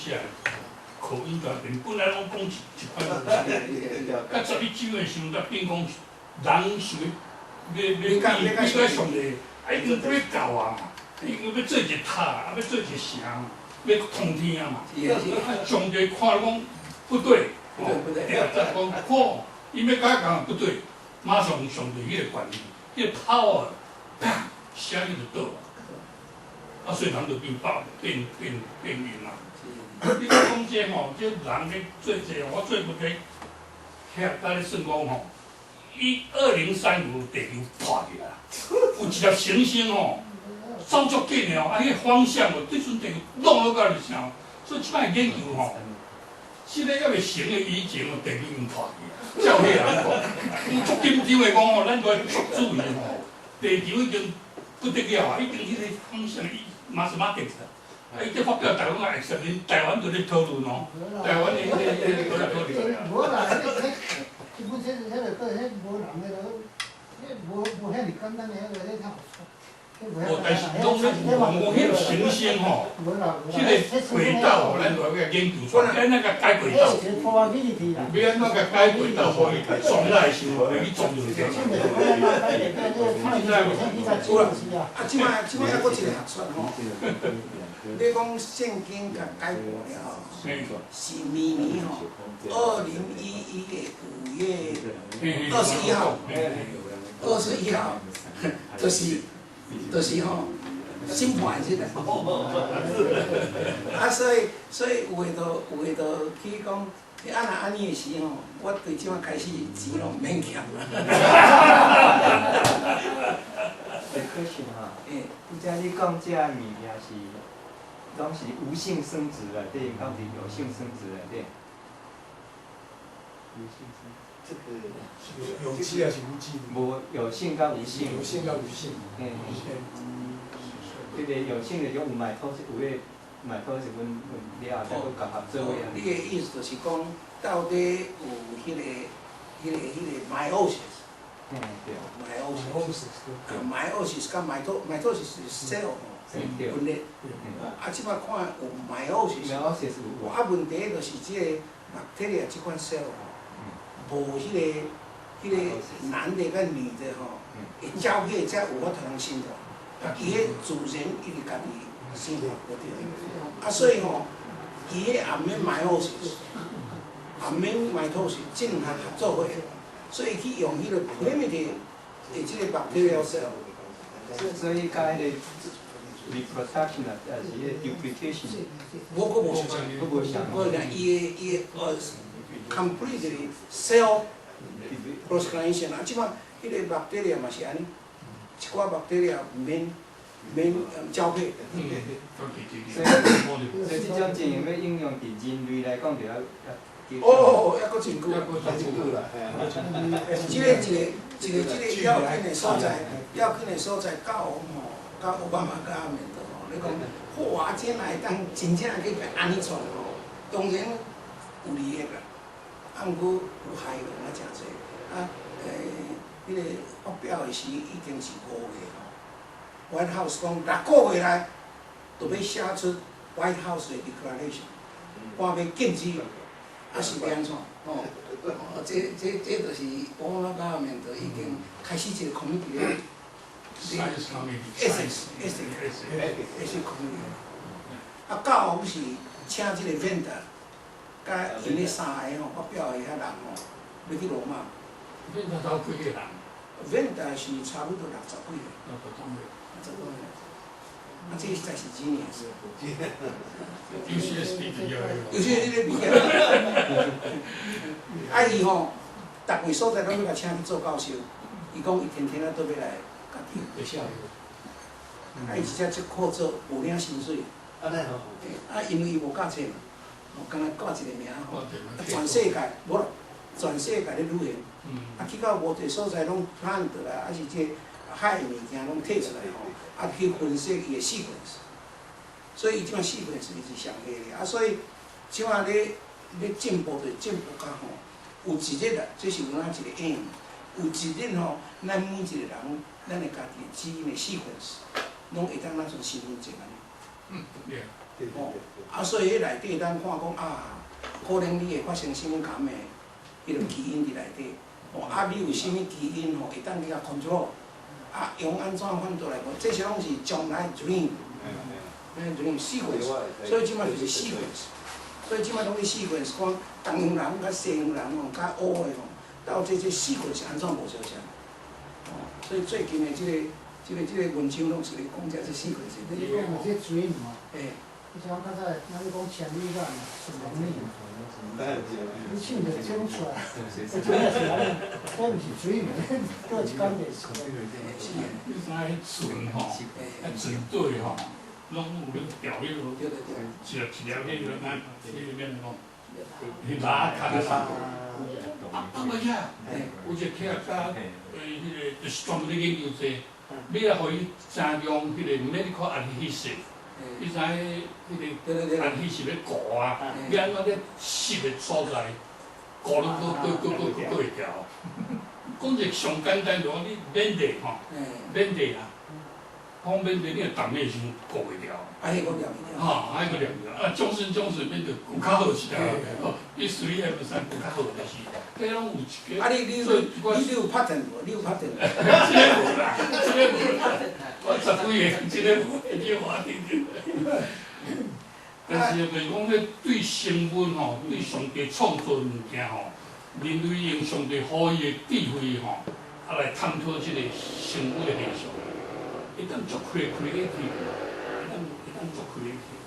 寫口音轉變，本來攏講一款，到11章的時陣才變講人想欲欲欲變變做上帝，啊已經欲到啊嘛，已經欲做一個塔，啊欲做一個城，欲通天啊嘛。啊上帝看講不對，不對不對。對，才講看，伊欲共講不對，馬上上帝彼個權力，彼個 power，啪，聲伊就倒啊，所以人就變爆變變變形啊。你講這吼，這人咧做這，我做不咧，遐甲咧算講吼，伊2035地球破去啊，有一粒行星吼，走足緊的吼，啊，彼個方向哦，對準地球弄落到就啥，所以這擺研究吼，這个猶未成的以前哦，地球已經破去啊。照彼個人講，伊足緊張的講吼，咱都愛足注意吼，地球已經不得了啊，已經彼個方向伊 mathematics 啊。啊！伊這發表台灣也會承認，台灣就咧討論哦，台灣的彼個彼個咧討論。無啦，彼個基本這彼個彼無人的，彼無無遐爾簡單的，彼個彼較無，但是攏咧有講講彼個行星吼，這個軌道吼，咱就愛去研究出來，按怎共改軌道？欲按怎共改軌道，予伊撞來的時候，會去撞著這。有啦，啊，這擺這擺猶閣一個學說吼。你講聖經共改過了後，是明年吼，2011的5月21號，21號，就是吼，審判日啊。啊，所以有的就去講，啊若按呢的時吼，我對這擺開始錢攏毋免欠啦。欸，可是吼，拄才你講這物件是，攏是無性生殖內底，敢是有性生殖內底？無性生殖。這個有機還是無機？無有性佮無性。有性佮無性。嘿。這個有性的種有埋土是有迄埋土是阮阮了後再閣結合做伙。你的意思就是講，到底有彼個 meiosis？嘿，對。 meiosis。meiosis 佮 mitosis 是 cell 吼，分裂。啊，這擺看有 meiosis。 meiosis 有。啊，問題就是這個 bacteria 這款 cell 吼，無彼個男的佮女的吼，會交配才有法度通生大。啊，伊彼自然一直家己生活無對。啊，所以吼，伊彼也毋免 meiosis，也毋免 mitosis，這兩項合做伙，所以去用彼個 primitive 的這個 bacterial cell。所以佮彼個 reproduction 啊，抑是彼個 duplication。無閣無相仝。閣無相。無爾伊的 completely self procreation 啊，這擺彼個 bacteria 嘛是按呢，一寡 bacteria 毋免免交配。所以這種情形欲應用佇人類來講，就猶哦，猶閣真久。真久啦，這個一個一個這個要緊的所在，要緊的所在，教皇吼，佮奧巴馬佮面對吼，你講，哇，這若會當真正去共按呢傳吼，當然有利益啦，啊，毋過有害的嘛誠濟，啊，彼個發表的時已經是5月吼，White House 講6個月內，就欲寫出 White House 的 declaration，看欲禁止，啊是欲按怎？吼，這就是奧巴馬佮面對已經開始一個 committee 咧，ethics ethics ethics committee，啊，教皇是請這個 Venter，佮𪜶咧三个吼發表的遐人吼，欲去羅馬。 Venter 頭幾個人？Venter 是差不多六十幾歲。六十幾歲。六十幾歲。啊，這實在是 genius。 UCSD 畢業的。 UCSD 畢業。啊，伊吼，逐位所在攏欲共請去做教授，伊講伊天天仔都欲來家己學校。啊，伊一只這課做無領薪水。按呢吼。啊，因為伊無教冊嘛，吼，干焦掛一個名吼，啊，全世界無啦，全世界咧旅行，啊，去到無濟所在攏 plant 啦，抑是這海的物件攏提出來吼，啊，去分析伊的 sequence，所以伊這擺 sequence 伊是上下的，啊，所以這擺咧咧進步就進步較吼，有一日啊，這是阮仔一個 aim，有一日吼，咱每一個人，咱的家己的基因的 sequence，攏會當咱像身份證按呢。對。吼，啊，所以彼內底咱看講啊，可能你會發生啥物癌的彼個基因佇內底，吼，啊，你有啥物基因吼，會當去共 control，啊，用按怎反倒來講，這些攏是將來 dream，dream sequence，所以這擺就是 sequence，所以這擺攏去 sequence，講東洋人佮西洋人吼，較烏的吼，到這 sequence 是按怎無相像，吼，所以最近的這個文章攏是咧講這 sequence。你講的這 dream 吼，你像較早咱咧講千里眼、順能力，你唱就唱出來，這真正是按呢，這毋是 dream，這一工袂是。你知影彼船吼，彼船隊吼，攏有咧調彼個，一粒一粒彼個咱彼個免講，彼馬殼的啥？啊啊無遐，有一個科學家，彼個就是專門咧研究這個，欲來予伊加用彼個 medical adhesive，你知影彼個 adhesive 咧糊啊，欲按怎咧濕的所在，糊了閣閣閣閣閣會牢。講一個上簡單就講你免地吼，免地啊，講免地你若動的時陣糊袂牢。啊，彼個黏袂牢。哈，彼個黏袂牢。啊，終身終身免就有較好一點，哦，比3M 三有較好，就是，彼攏有一個。啊，你有 patent 無？你有 patent？這個無啦，這個無啦，我十幾個，這個無，這個我聽聽。但是就是講，彼對生物吼，對上帝創造的物件吼，人類用上帝予伊的智慧吼，啊來探討這個生物的現象，會當足 creative，會當足 creative，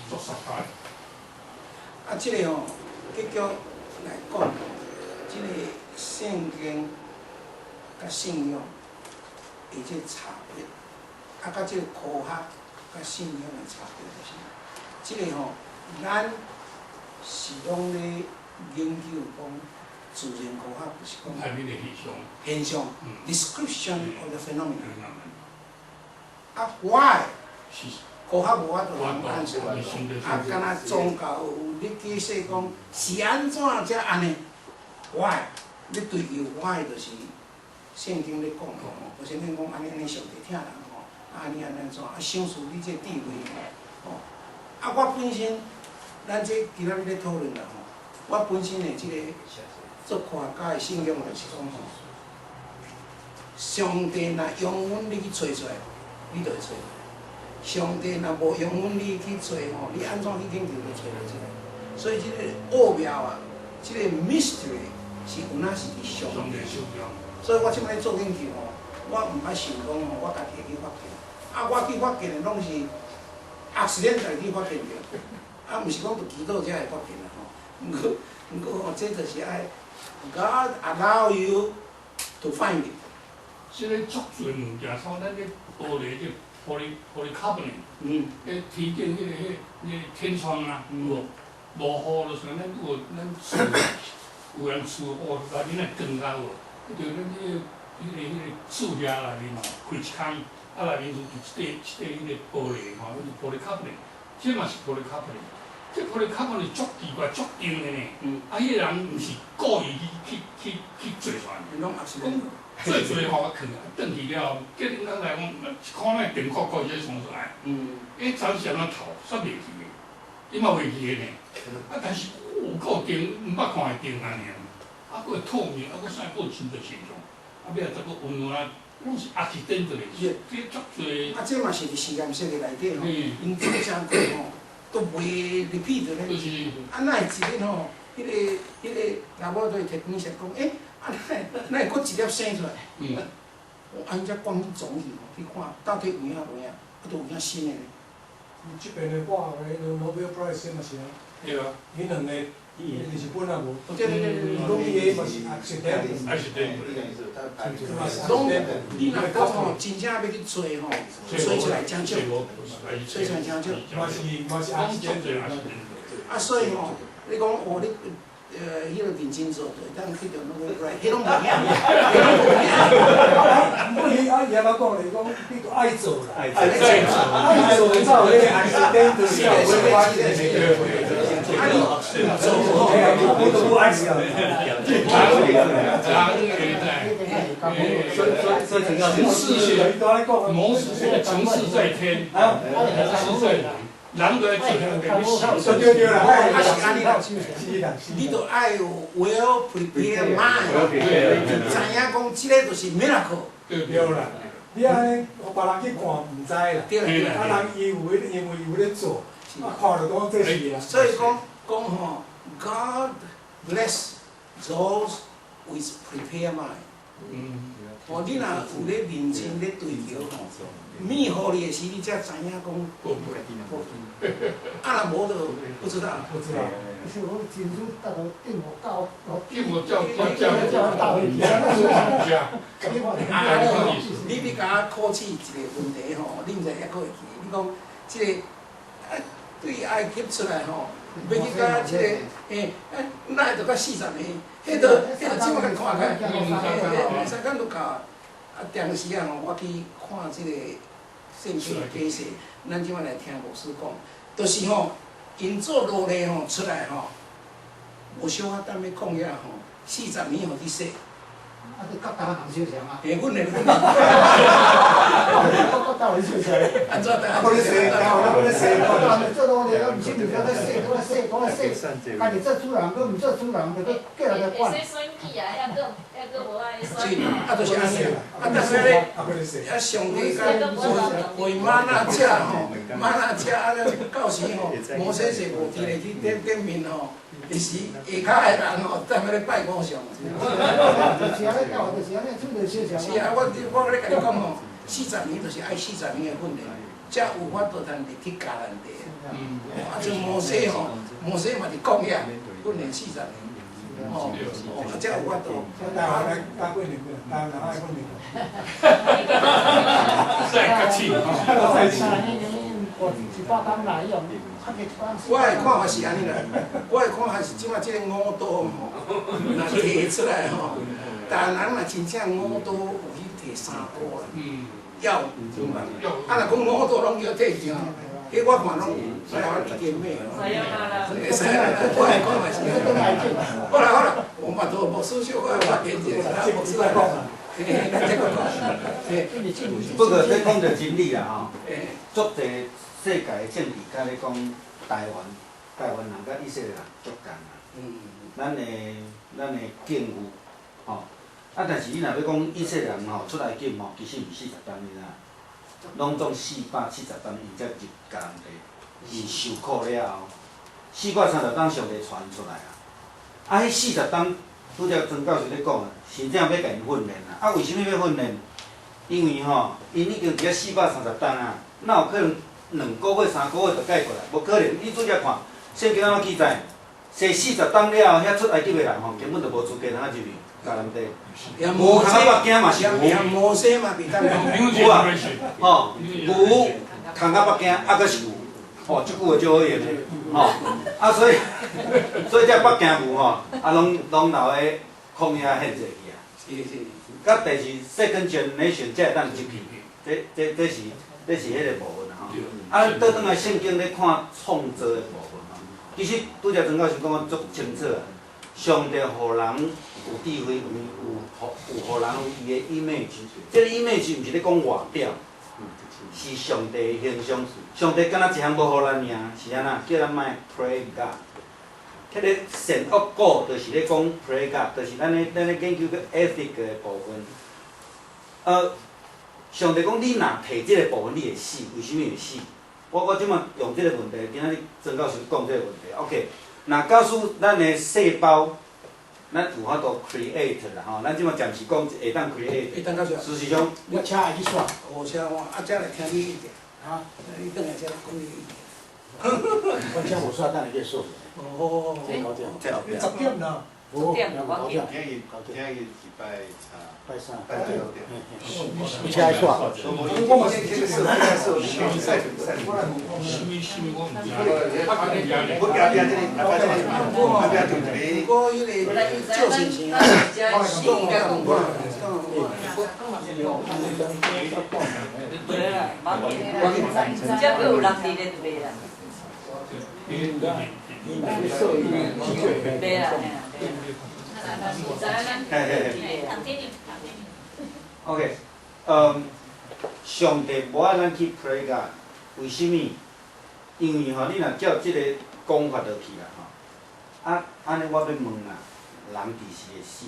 足 surprise。啊，這個吼，結局來講吼，這個聖經佮信仰的這個差別，啊，佮這個科學佮信仰的差別就是，這個吼，咱是攏咧研究講自然科學，就是講現象，description of the phenomenon。啊，why？科學無法度通按說，啊，敢若宗教有咧解釋講是按怎才按呢？Why？你追求 why 就是聖經咧講的吼，無聖經講按呢按呢上帝疼人吼，啊按呢按呢怎，啊賞賜你這智慧吼，啊我本身，咱這今仔日咧討論啦吼，我本身的這個做科學家的信仰就是講吼，上帝若容允你去揣出來，你就會揣。上帝若無容允你去揣吼，你按怎去研究都揣袂出來。所以這個奧妙啊，這個 mystery 是有哪是佇上帝手中。所以我這擺咧做研究吼，我毋捌想講吼，我家己會去發現。啊，我去發現的攏是 accident 去發現著，啊，毋是講著祈禱才會發現啦吼。毋過吼，這就是愛 God allow you to find it。這個足濟物件，像咱咧玻璃這 polycarbonate，彼天頂彼個天窗啊，有無？落雨就是咱有咱厝有人厝哦，內面若光較有，就咱彼個厝遐內面吼，開一空，啊內面就一塊一塊彼個玻璃吼，就是 polycarbonate，這嘛是 polycarbonate，這 polycarbonate 足奇怪足硬的呢，啊，彼個人毋是故意去做出來的，講做做吼，啊囥啊，轉去了後，結恁來講，一看那電酷酷這創出來，彼陣是按怎透，煞袂去的，伊嘛袂去的呢，啊，但是有夠硬，毋捌看的硬按呢，啊，閣會透明，啊，閣啥閣有真濟現象，啊，尾仔再閣溫暖啊，攏是 accident 的，這足濟。啊，這嘛是佇實驗室的內底吼，𪜶做誠過吼，都袂 repeat 咧。啊，哪會一日吼，彼個 laboratory technician 講，欸，啊，哪會閣一粒生出來？啊，𪜶才趕緊總去吼，去看到底有影無影，啊，都有影新的咧。這邊的掛的彼個 Nobel Prize 嘛是啊。對啊。彼兩個，伊是本來無。對。講伊的嘛是 accident。 accident。攏，你若講吼，真正欲去揣吼，揣出來誠少，揣出來誠少。嘛是 accident。啊，所以吼，你講哦，你彼個認真做，就會當得著 Nobel Prize，彼攏無影，彼攏無影。毋過伊啊，伊安怎講咧？伊講你著愛做啦，愛做，愛做才有彼個 accident，才有彼個發現的。啊，你做吼，我都無愛做。所以陳教授，成事，謀事成事在天，謀事在人，人都愛做，家己死。對對啦，啊是按呢啦，是啦，你著愛有 well prepared mind，知影講這个就是 miracle。對對啦，你按呢，別人去看毋知啦，對啦，啊人伊有彼，因為伊有咧做，啊看著講這是啊。所以講講吼，God bless those with prepared mind。哦，你若有咧認真咧追求吼，物予你的時，你才知影講。啊，若無就不知道。不知道。是我真主達到頂我教，頂我教教教大會。啊，你共我考試一个問題吼，你毋知猶閣會記？你講這个啊，對埃及出來吼，欲去共這个，嘿，啊，哪會著到40年？彼就這擺共看開，嘿，2、3工就夠。啊，當時啊吼，我去看這个聖經解釋，咱這擺來聽牧師講，就是吼，𪜶做奴隸吼出來吼，無小可等欲曠野吼，40年予你洗。啊！你各單人相像啊？嘿，阮的阮的。各單人相像。按怎啊，閣咧洗，啊，閣咧洗。做奴隸，毋是毋是咧洗，閣咧洗，閣咧洗，家己做主人，閣毋做主人，就閣叫人來管。會使選舉啊，抑閣抑閣無愛選。是，啊，就是按呢，啊，但是咧，啊，上帝共為嗎哪食吼，嗎哪食啊，到時吼，摩西是無佇咧去頂頂面吼，伊是下跤的人吼，踮遐咧拜偶像。就是按呢，就是按呢，出來相像。是啊，我咧共你講吼，四十年就是愛四十年的訓練，才有法度通入去迦南地。啊，像摩西吼，摩西嘛佇曠野訓練四十年，吼，哦，才有法度。台灣來加訓練，台灣人愛訓練。再較淺。再淺。我的看法是按呢啦，我的看法是這擺這个五刀吼，若提出來吼，台灣人若真正五刀有去提三刀啦，要，啊若講五刀攏叫提去吼，彼我看攏台灣已經咩？會使啦，我的看法是按呢。好啦好啦，我嘛都牧師小可發言者，牧師來講，嘿，咱這個講，嘿。不過這講著真理啦吼，足濟世界的政治，佮咧講台灣，台灣人佮以色列人足仝啊。咱的境遇，吼，啊，但是你若欲講以色列人吼出埃及吼，其實毋是40冬，你知影？攏總470冬，𪜶才入迦南地，是受苦了後，430冬上帝傳出來啊。啊，彼四十冬，拄才曾教授咧講啊，真正欲共𪜶訓練啊。啊，為啥物欲訓練？因為吼，𪜶已經佇遐430冬啊，哪有可能2個月、3個月就解決啊？無可能。你拄才看聖經按怎記載？踅四十冬了後，遐出埃及的人吼，根本就無資格通入去迦南地。無通到北京嘛是牛。摩西嘛袂當。有啊，吼，牛牽到北京，啊，閣是牛，吼，這句話足好用的，吼，啊，所以這北京牛吼，啊，攏留佇曠野獻祭去啊。是是。佮第二 second generation 才會當入去，這是彼個部分啊吼。啊，倒轉來聖經咧看創造的部分吼，其實拄才曾教授講得足清楚啊。上帝予人有智慧，有予人有伊的 image，這個 image 毋是咧講外表，是上帝的形象。上帝敢若一項無予咱爾，是按怎？叫咱莫 play God。彼个善惡果就是咧講 play God，就是咱咧研究個 ethic 的部分。上帝講你若提這个部分，你會死。為啥物會死？我這擺用這个問題，今仔日曾教授講這个問題。OK，若假使咱的細胞，咱有法度 create 啦吼，咱這擺暫時講會當 create。會當到啥？事實上，我車會去煞。哦，車我啊，才來聽你意見。啊？你轉來才講你意見。我車無煞，等下去掃。哦。你10點啦。 10點，我今日今日是拜三。拜三。拜六點。你車愛煞。我嘛是這個數，這個數，比賽比賽。什麼什麼我毋知。我行行這個，行這個，後壁就一個。我彼个趙先生，講我袂啦，這閣有人佇咧就袂啦。袂啦，嘿嘿嘿。OK，上帝無愛咱去 play God，為啥物？因為吼，你若照這個講法落去啦吼，啊，按呢我欲問啦，人佇時會死，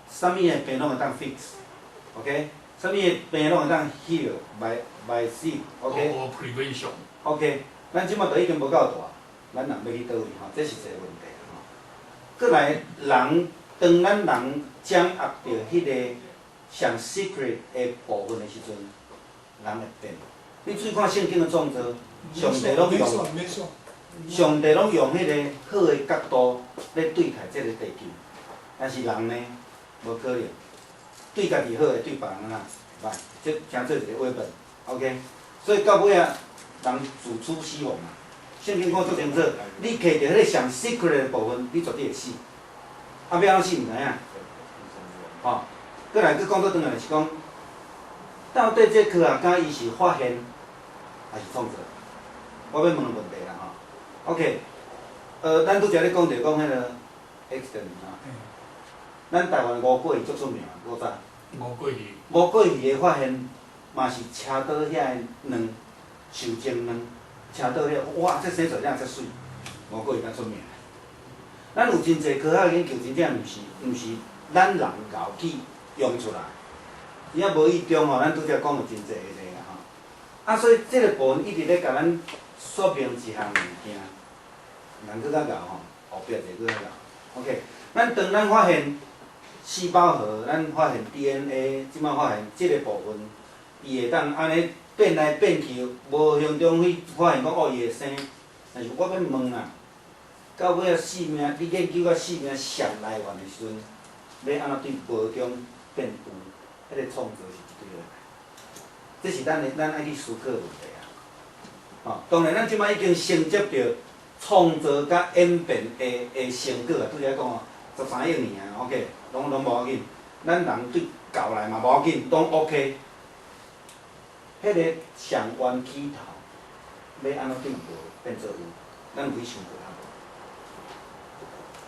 啥物的病攏會當 fix，OK？啥物的病攏會當 heal by seed，OK？ Or prevention。 OK，咱這馬都已經無夠大，咱人欲去佗位吼？這是一個問題吼。閣來，人當咱人掌握著彼個上 secret 的部分的時陣，人會變。你注意看聖經的創造，上帝攏用，上帝攏用彼個好的角度咧對待這個地球，但是人呢，無可能，對家己好的，對別人按怎歹，這成做一個 weapon，OK？所以到尾仔，人自取死亡嘛。聖經講足清楚，你摕著彼個上 secret 的部分，你絕對會死。啊，欲按怎死毋知影。吼，閣來閣講倒轉來就是講，到底這科學家伊是發現，還是創造？我欲問個問題啦吼。OK，咱拄才咧講著講彼個 accident 吼，咱台灣吳郭魚足出名，古早。吳郭魚。吳郭魚的發現，嘛是車到遐个卵，受精卵，車到遐，哇！這生出來遮水，吳郭魚較出名。咱有真濟科學研究，真正毋是咱人𠢕去用出來，伊啊無意中吼，咱拄才講有真濟個例啦吼。啊，所以這個部分一直咧共咱說明一項物件，人閣較𠢕吼，後壁一個閣較𠢕。OK，咱當咱發現細胞核，咱發現 DNA，這擺發現這個部分，伊會當按呢變來變去，無形中去發現講哦，伊會生。但是我欲問啊，到尾仔生命，你研究到生命上來源的時陣，欲按怎對無中變有，彼個創造是佇佗來？這是咱的咱愛去思考的問題啊！吼，當然咱這擺已經承接著創造佮演變的成果啊，拄才講哦，13億年啊，OK，攏無要緊。咱人對舊來嘛無要緊，攏 OK。彼個上原起頭，欲按怎對無變做有，咱有去想過啊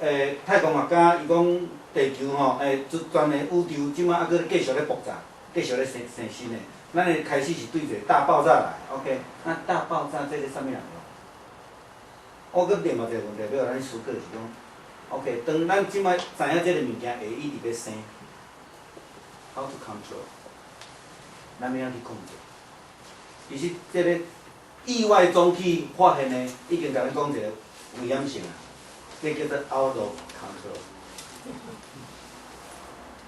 無？太空學家伊講地球吼，全個宇宙這擺猶閣繼續咧爆炸，繼續咧生生新的。咱的開始是對一個大爆炸來，OK？那大爆炸這個啥物人用？我閣另外一個問題欲予咱思考是講，OK？當咱這擺知影這個物件會一直咧生，How to control？咱欲按怎去控制？其實這個意外中去發現的，已經共咱講一個危險性啊，這叫做 out of control。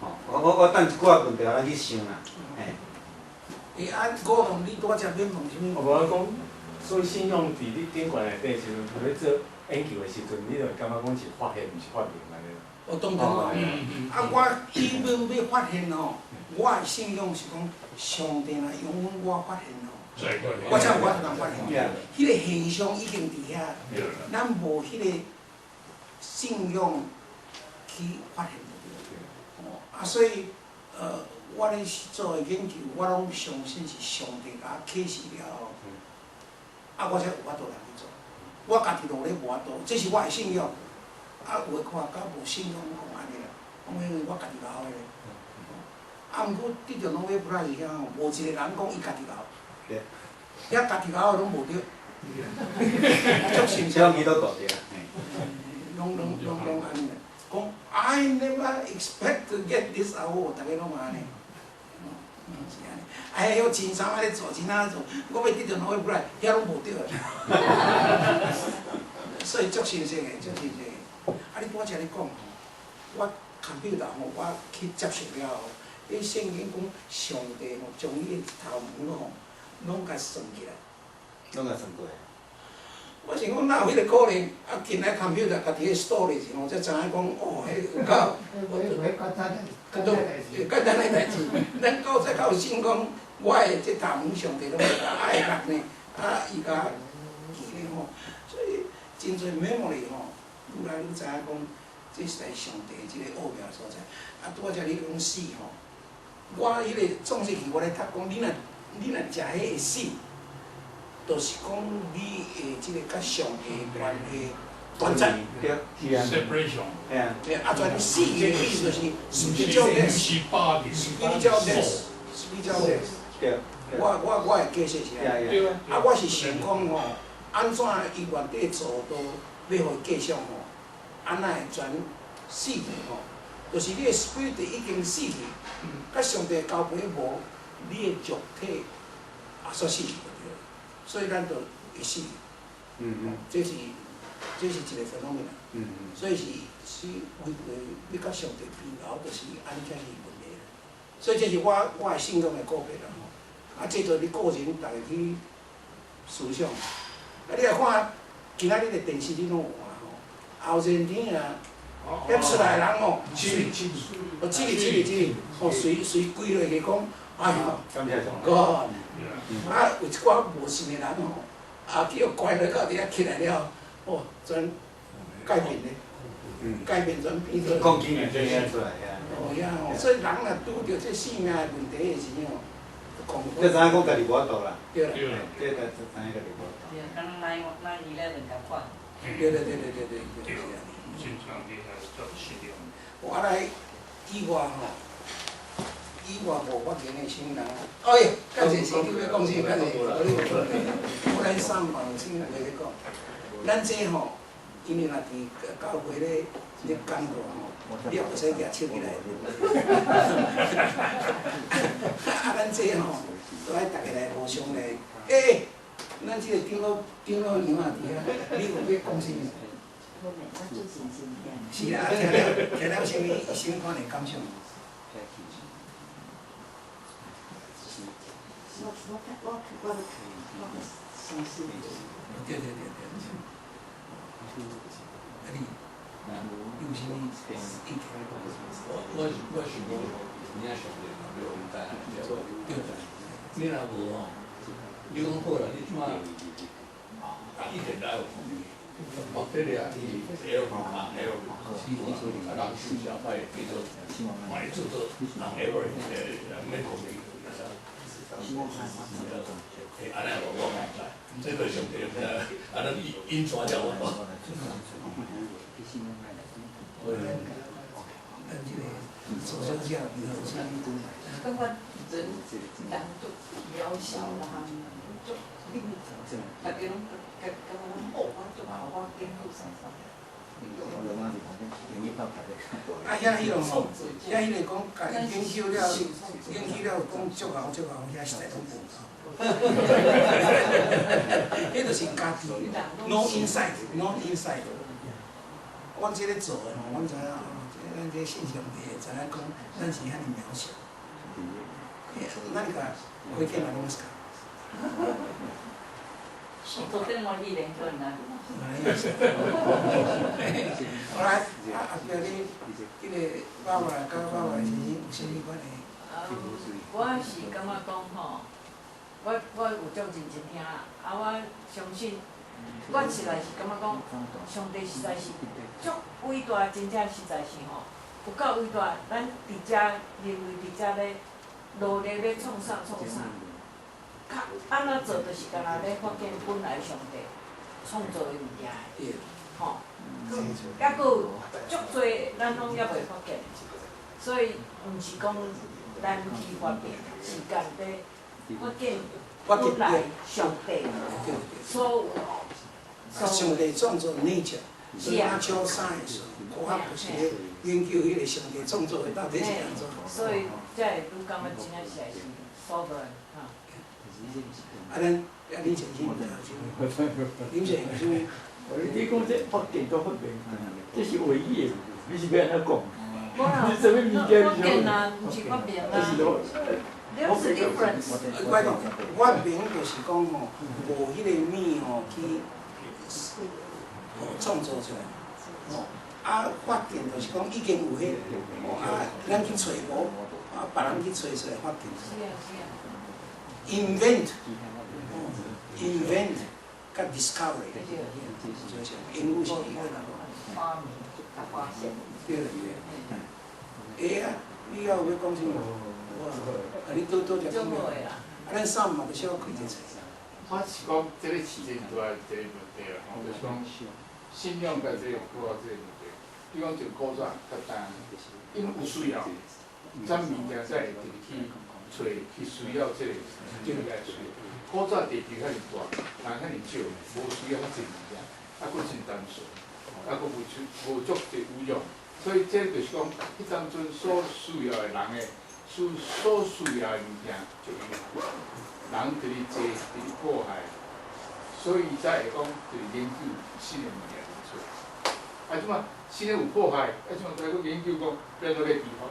吼，我等一寡問題，咱去想啦，嘿。欸，啊，我問你拄仔才欲問啥物？我無講，所以信仰佇你頂懸內底時陣，佢咧做研究的時陣，你就會感覺講是發現，毋是發明按呢。哦，當然咯。啊，我以往欲發現吼，我的信仰是講，上帝若容許我發現吼，我才有法度通發現。彼個現象已經佇遐，咱無彼個信仰去發現就對。哦，啊，所以，我咧做的研究，我攏相信是上帝共我啟示了後，啊，我才有法度來去做。我家己路咧無法度，這是我的信仰。啊，有的科學家無信仰講按呢啦，講因為我家己𠢕的咧。啊，毋過得著諾貝爾獎遐吼，無一個人講伊家己𠢕。遐家己𠢕的攏無著。足心這攏基督徒對啊。攏按呢，講 I never expect to get this award，逐家攏按呢。是按呢，哎哟，真衫仔咧做，真仔做，我欲得著諾貝爾，遐攏無著。所以足新鮮的，足新鮮的。啊，你拄仔才咧講吼，我 computer 吼，我去接受了後，彼聖經講上帝吼，將伊的頭毛吼，攏共算起來。攏共算過。我想講哪有彼個可能？啊，近來 computer 家己个 storage 吼，才知影講哦，彼有夠。簡單的代誌，咱到再較有信講，我的這頭毛上帝攏會愛學呢，啊，伊共記咧吼，所以真濟 memory 吼，愈來愈知影講，這是在上帝這個奧妙所在。啊，拄仔才你講死吼，我彼個創世記我咧讀講，你若食彼會死，就是講你的這個佮上帝的關係斷絕。對，是啊。 Separation。嘿啊。對，啊，全死的意思就是 spiritual death。 spiritual spiritual death。對。我的解释是按呢。对啊。啊，我是想讲吼，按怎伊原底做都欲予伊继续吼，按怎会全死去吼？就是你的 spirit 已經死去，佮上帝交陪無，你的肉體也煞死去就對了，所以咱就會死。這是一個 phenomenon。所以是為欲佮上帝平衡，就是按呢才是問題啦。所以這是我的信仰的個別啦吼。啊，這就你個人逐家去思想。啊，你來看今仔日的電視你攏有看吼，後前天啊，遐出來的人吼，哦，智利智利智利，吼，隨隨規落去講，哎喲，God，啊，有一寡無信的人吼，啊，去予關落到佇遐起來了，哦，全改變咧，改變全變做。講經驗出來啊。哦遐吼，所以人若拄著這性命的問題的時吼，這知影講家己無法度啦。對啦。這知影家己無法度。對啊，敢若 9/11 仝款。對對對對對對對，是按呢。真正厲害，叫信仰。我來以外吼，以外無發言的啥物人？哎，感謝神，你欲講啥？感謝，無你有講。我咱三萬啥物人咧講？咱這吼，因為若佇教會咧咧講道吼，你也袂使舉手起來。啊，咱這吼，都愛逐家來互相來。欸，咱這個長老娘仔佇遐，你有欲講啥物？是啦，聽了啥物款的感想？我相信。對對對對。啊你，你有啥物意見？我想講，真正上帝嘛，欲予阮知影。對。你若無吼，你講好啦，你這擺以前來有莫得掠去 L 啊 L，啊人受誠歹，變做嘛會做做人 L 免考慮。欸，按呢無我嘛毋知，這個上帝毋知，啊咱引帶了我。咱這個做小姐有啥物？感覺人足渺小啦，足你大家攏感覺講哦，我足好，我艱苦啥啥。啊，遐彼落吼，遐彼个講家己研究了，研究了講足姣足姣，遐實在攏無夠。彼就是家己，no insight，no insight。阮這咧做的吼，阮知影，咱這信上帝的，知影講，咱是遐爾渺小。咱共回見來攏是共。昨天我一連叫人來。好來，啊後壁你，彼個爸爸佮爸爸先生有啥物款的？我是感覺講吼，我有足認真聽啦，啊，我相信，我實在是感覺講，上帝實在是足偉大，真正實在是吼，有夠偉大。咱佇遮認為佇遮咧努力咧創啥創啥，較按怎做就是敢若咧發現本來上帝創造的物件的，吼。抑閣有足濟咱攏猶未發現，所以毋是講咱去發現，是家己發現本來上帝所有。上帝創造 nature，所以 natural science，科學就是咧研究彼個上帝創造的到底是按怎。所以才會愈感覺真正是是 sovereign 哈。啊，咱啊，恁先生有啥物？恁先生有啥物？你講這發現到發明，這是唯一的，你是欲按怎講？無啦，你啥物物件？發現啊，毋是發明啊。There's a difference。我講發明就是講吼，無彼個物吼去創造出來，吼啊發現就是講已經有彼，吼啊咱去揣無，啊別人去揣出來發現。是啊是啊。 Invent，invent，佮 discovery，就是英語是伊個。發明、發現。對對。會啊，你還有欲講啥物？啊，你拄拄才講了。啊，咱三嘛，就小可開一個冊。我是講，這個是真大一個問題啦，吼，就是講信仰佮這個科學這個問題。你講就古早較單，因為有需要，咱物件才會直直去找去需要这个，真正需要。古早地球遐尔大，人遐尔少，无需要遐济物件，啊，阁真单纯，啊，阁无出无足济污染，所以这就是讲，彼当阵所需要的人的，所需要的物件就有限，人伫咧济，伫咧破坏，所以才会讲伫咧研究新的物件出。啊，这马新的有破坏，啊，这马再阁研究讲欲按怎去治好，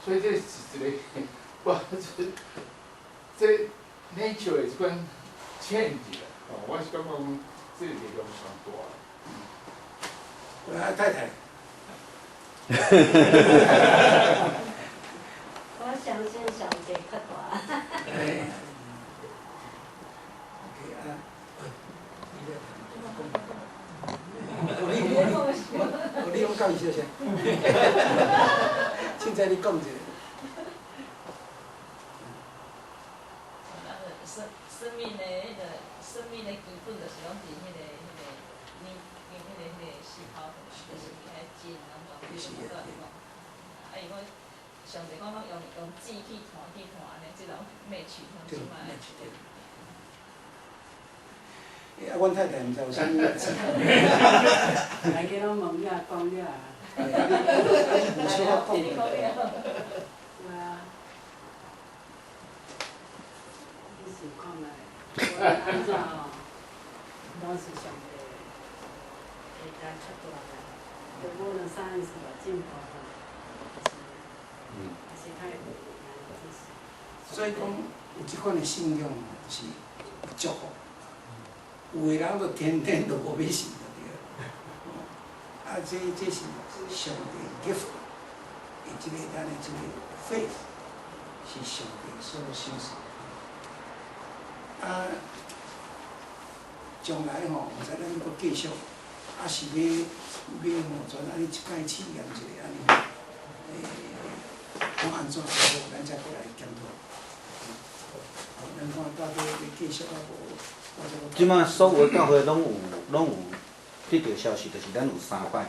所以这是一个，哇，这 nature 的这款 change 啦，哦，我是感觉讲这个力量上大。我太太。我相信上帝較大。哎。OK 啊。你讲教伊小声。凊彩你讲一下。生命的基本就是拢伫彼个你彼个细胞，就是爱进，拢全部都啊，伊讲上帝讲拢用水去传去传按呢，这拢灭去，拢这摆。欸，啊，阮太太毋知有啥物。来去拢问了讲了。无小可讲。对啊。你想看觅？按怎吼？拢是上帝会当较大啦，就无论啥物事嘛进步吼，是较会。所以讲，有这款的信仰是祝福。有的人就天天都无欲信就对了。啊，这是上帝 gift，伊这个咱的这个 faith 是上帝所赏赐。啊，将来吼，毋知咱阁继续，啊是欲欲吼，全按呢一摆试验一下按呢，看按怎好，咱才阁来检讨。咱看到底欲继续抑无？这马所有的教会拢有得著消息，就是咱有三摆。